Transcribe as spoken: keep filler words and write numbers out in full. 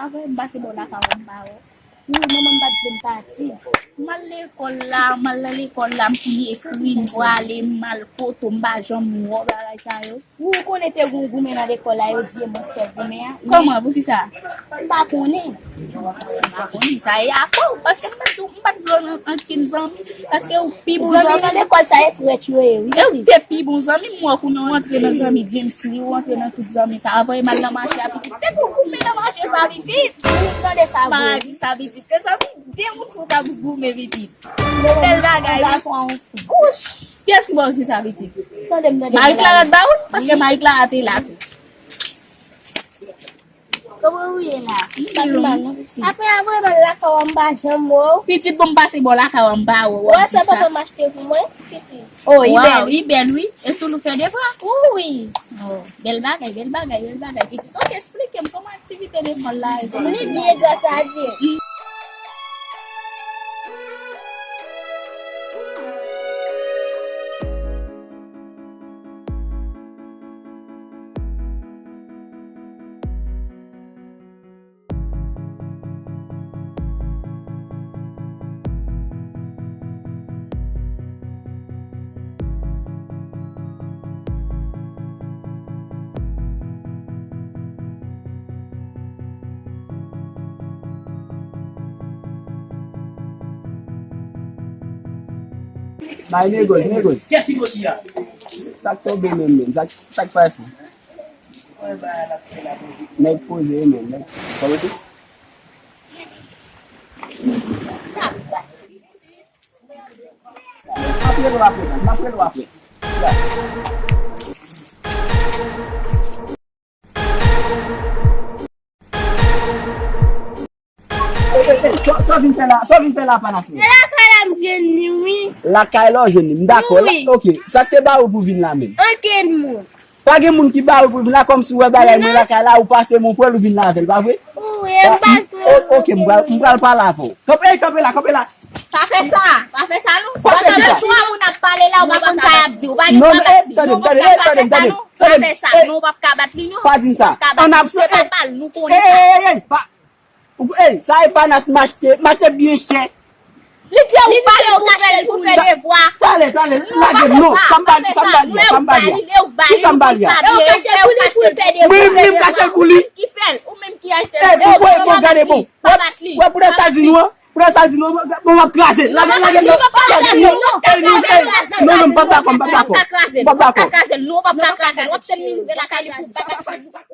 Apre m pase bò lakay ou, m pa wè w. Wi, manman m pa t vle m pati. M al lekòl la, m al nan lekòl la, m fini ekri, m prale, m al kote, m pa janm wè w bagay sa yo. Wi, ou konnen te gon goumen nan lekòl la, yo di e mwen k fè goumen an. Kòman, poukisa? M pa konnen. M pa konnen sa e akoz, paske m pa t, m pa t vle w nan ankenn zanmi, paske ou pi bon zanmi. Zanmi nan lekòl sa e trèt yo ye, wi. E ou te pi bon zanmi m, m wè kounye a w antre nan zanmi James li, ou antre nan tout zanmi sa. Anvan e m al nan mache a pitit, te gon goumen nan mache sa pitit. Wi, m tande sa vre. Maladi sa pitit. Mezanmi, de moun fou ka goumen pitit. Bèl bagay. Kiyès ki ba w se sa pitit? Tande m, tande m. Marie Clara t ba ou l? Paske Marie Clara te la tou. Kòman ou ye la? M pi mal non pitit. Apre, apre, m al lakay w, m pa janm wè w. Pitit, bon, m pase bò lakay w, m pa wè w, w ap di sa. Wè sa papa m achte pou mwen, pitit. Oh, li bèl, wi. Li bèl, wi. E sou nou fè devwa? Wi. Oh, bèl bagay, bèl bagay, bèl bagay, pitit. Ok, eksplike m kòman aktivite lekòl la ye. Li byen, gras a Dye. Bay negòj, negòj. Sa k tonbe menm, menm? Sa k, sa k pase? Nèg poze yo menm, nèg. Kòman se? M ap rele w apre, m ap rele w apre. Ey, ey, ey, sa, sa w vin fè la, sa w vin fè la, Panas? Se lakay la m jwenn li, wi. Lakay la w jwenn li, m dakò. Wi. Ok, sa k te ba ou pou vin la menm? Ankenn moun. Pa gen moun ki ba ou pou vin la, kòmsi w wè bagay mwen lakay la, ou pase mwen pran l, ou vin la avè l, pa vre? Wi, e m pa l pran. Ok, m pral, m pral pale avè w. Kanpe, ey, kanpe la, kanpe la. Pa fè sa, pa fè sa non. Pa fè sa. Tande twa moun ap pale la, ou pa konn sa y ap di. Ou pa gen dwa bat li. Non, non, ey, tande m, tande m, ey, tande m, tande m. Pa fè sa non, ou p ap ka bat li non. Pa di m sa. Ann abstan, se papa l, nou konnen sa. Ey, ey, ey, pa. Ou, ey, sa e Panas m achte, m achte byen chè. Li di ou pale, ou kache l pou fè devwa. Talè, talè, lage m non. Sa m ba li, sa m ba li a, sa m ba li a. Ki sa m ba li a? Ou kache l pou li, pou l fè devwa. Mwen menm m kache l pou li. Ki fè l? Ou menm ki achte l. Ey, bon, bon, bon, gade bon. Pa bat li. Wè, pou de sa l di nou an, pou de sa l di nou an, bon, m ap kraze l. Lage, lage l non. Ey, non, ey, non, non, m p ap dakò, m p ap dakò. M p ap dakò. Ou p ap ka kraze l non, ou p ap ka kraze l. W ap tann li rive lakay li pou bat li.